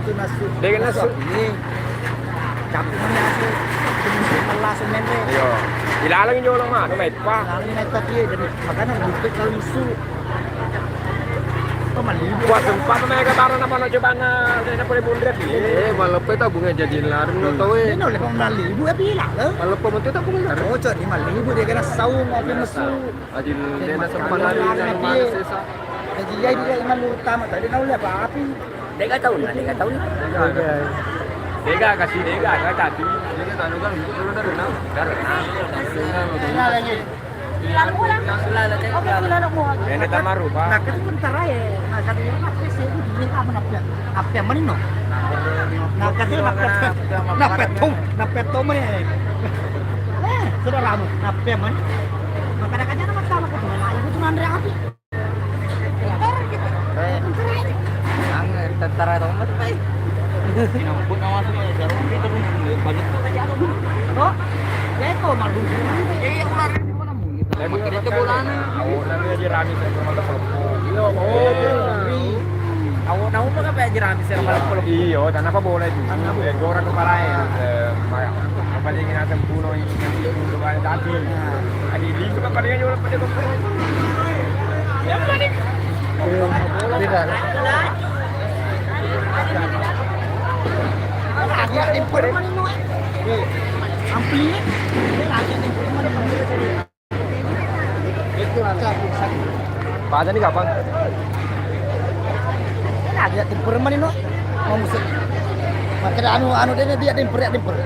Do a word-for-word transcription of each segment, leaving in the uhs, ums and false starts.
Nasu, nasu. Dega nasu. Iya. Campur nasu. Nasu mellasu menre. Iya. Ilalang jolo mah, no meppa. Ilalang meppa piye, dan makanya lupit kalau musu. Kuat sempat mega barang apa no cobana, saya dapat bundret. Eh, maleppo tabungnge jadi lari no tau, eh. Ini oleh pemali, ibu ya bilang, eh. Maleppo mentu tabungnge lari. Oh, cok, lima ribu dia kena saung, apa musu. Aji dena sempat lari, mana sesa. Aji ya dia malu utama tadi, nau lihat apa api. Dega taunna, dega taunna. Dega. Dega, kasih dega, dega tapi. Dega tahu kan, itu dulu dari mana? Dari mana? Dari mana? Oke, ini tamaru, Pak. Nah, itu tentara ya. Nah, kata dia, "Apa sih? Ini apa, apa? Apa yang mana, no?" Nah, kata dia, "Apa? Apa tong? Apa tong mana?" Eh, sudah lama. Apa yang mana? Maka ada kajian sama sama, kata dia, "Nah, ibu tuh nandre api." Eh, ang tentara to, Mat, Pai. Sinambut nama semua, jarum itu, banyak. Oh, ya, itu malu. Iya, iya, ular itu mana, Bu? Kita bolana. Awona jerami sama kepala. Iya, oh. Awona apa kayak jerami sama kepala? Iya, tanah apa boleh itu? Eh, gora kepala ya. Eh, apa dia kena sempurna ini, yang itu, tapi. Adi, di itu kan paling aja orang pada kepala. Tidak. Lagi ada yang perlu mana, no? Ampli. Lagi ada yang perlu mana? Pada ni kapan? Lagi ada yang perlu mana, no? Mau musim. Makanya anu, anu dia, dia ada yang perlu, ada yang perlu.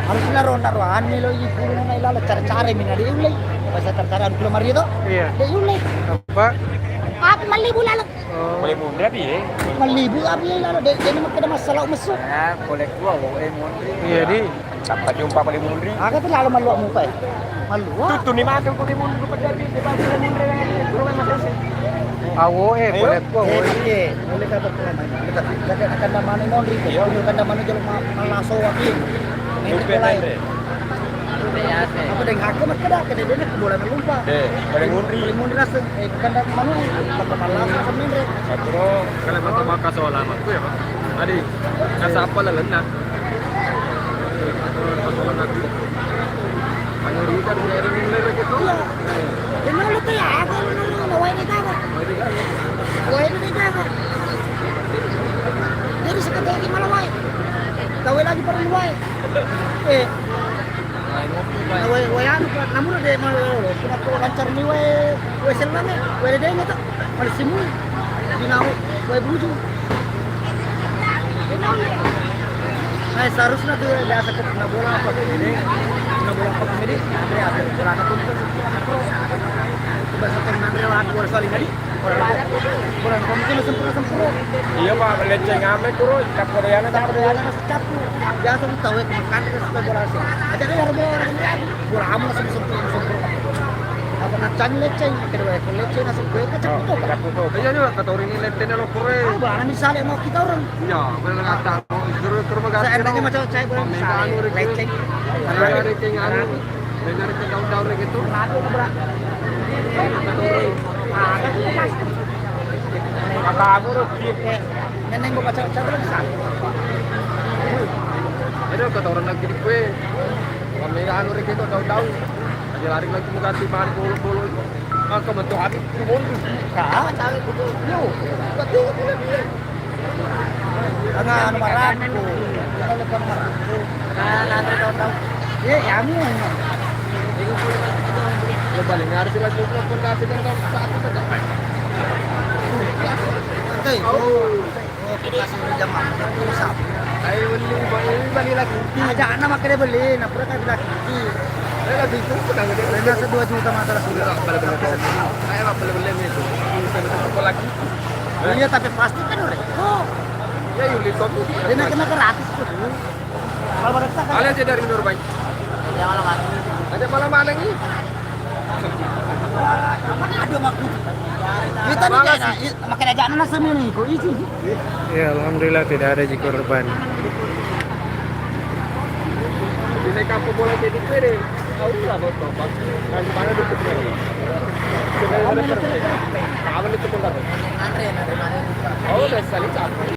Harus naro, naro anu lo, ibu, naro, naro, cara-cara mina dia ulai. Bahasa cara-cara anu, kalau mari itu. Iya. Dia ulai. Apa? Apa mali bulan? Oh. Boleh mundur tapi ya. Malibu api lalo, de, de, makkeda masalah messu. Ah, boleh gua, oh, eh, mundur. Iya, di. Dapat jumpa boleh mundur. Aga tu lalo malu muka, eh. Malu. Tutu ni matu boleh mundur pada di depan boleh mundur. Awo, eh, boleh gua, oh. Eh, boleh kata tu. Boleh kata. Kata akan damane mundur. Iya. Akan damane jalur ma-, malaso api. Ini boleh. Apa deng hake makkeda, kene dene bola melumpa. Eh, boleh mundur. Boleh mundur rasa. Eh, kandang manu, tempat malas, rasa menre. Makro, kalau mata maka soal amatku ya, Pak. Adi, nggak siapa lah, lena. Mayoritas dari nilai gitu. Iya. Emang lu kayak apa? Lu nanya, nanya, wah, ini kagak? Wah, ini kagak? Jadi sekedar di malam, wah. Tahu lagi perlu, wah. Eh. Nah, wae, wae anu, Pak, namun ada yang mau, cuma kalau lancar nih, wae, wae senang ya, wae ada yang tak, pada simu, di nau, wae buju. Nah, seharusnya tuh biasa ke kena bola apa ini, kena bola apa ini, ada, ada bola apa tuh, coba satu yang nanti lewat bola saling tadi. Kurang, kurang komitmen sempurna-sempurna. Iya, Pak, leceng ame kuro, cappur yana, cappur yana, cappur. Biasa lu tahu ya, makan ke sekolah bola sih. Ada kan harus bola orang ini, bola amu langsung sempurna-sempurna. Apa nacang leceng, kedua ekor leceng, langsung gue ke cappur tuh, Pak. Cappur tuh. Iya, iya, kata orang ini lecengnya lo kure. Ah, bola misalnya mau kita orang. Iya, benar kata. Terus, terus, seandainya macam saya bola misalnya leceng. Leceng anu. Dengar ke daun-daun gitu. Maka aku rugi. Neneng gua baca-baca lagi sana. Ada kata orang lagi di kue. Kami anu rek itu daun-daun. Aja lari lagi mau ganti bahan bolu-bolu. Maka mentu habis. Kau cari gitu. Yo, betul, betul, betul. Karena anu maraku. Karena lepas maraku. Nah, nanti tahu-tahu. Iya, ya, anu, anu. Lo paling harus lagi telepon kasih dan tahu satu saja. Oke. Oh. Oh, kita sih jamaah. Satu. Ayo, beli, beli, beli lagi. Aja anak makan dia beli, nah, pura kan lagi. Saya lagi itu, sedang gede. Saya rasa dua juta mata lah sudah. Beli, beli, beli. Saya beli, beli, beli itu. Ini saya betul lagi. Iya, tapi pasti kan, Rek. Oh. Ya, Yuli, kok dia? Dia nak kena gratis tuh. Kalau pada kita kan. Kalian aja dari Nur, Bang. Ya, malam hari. Ada malam mana nih? Apa ada waktu? Kita nih, makanya aja anak semua nih, kok isi. Ya, alhamdulillah tidak ada ji korban. Ini kampung bola jadi kue deh. Tahu lah, buat bapak. Kan mana tutup lagi? Sudah ada terus. Kapan itu pun tahu. Antre, antre, mana? Oh, udah sekali capek.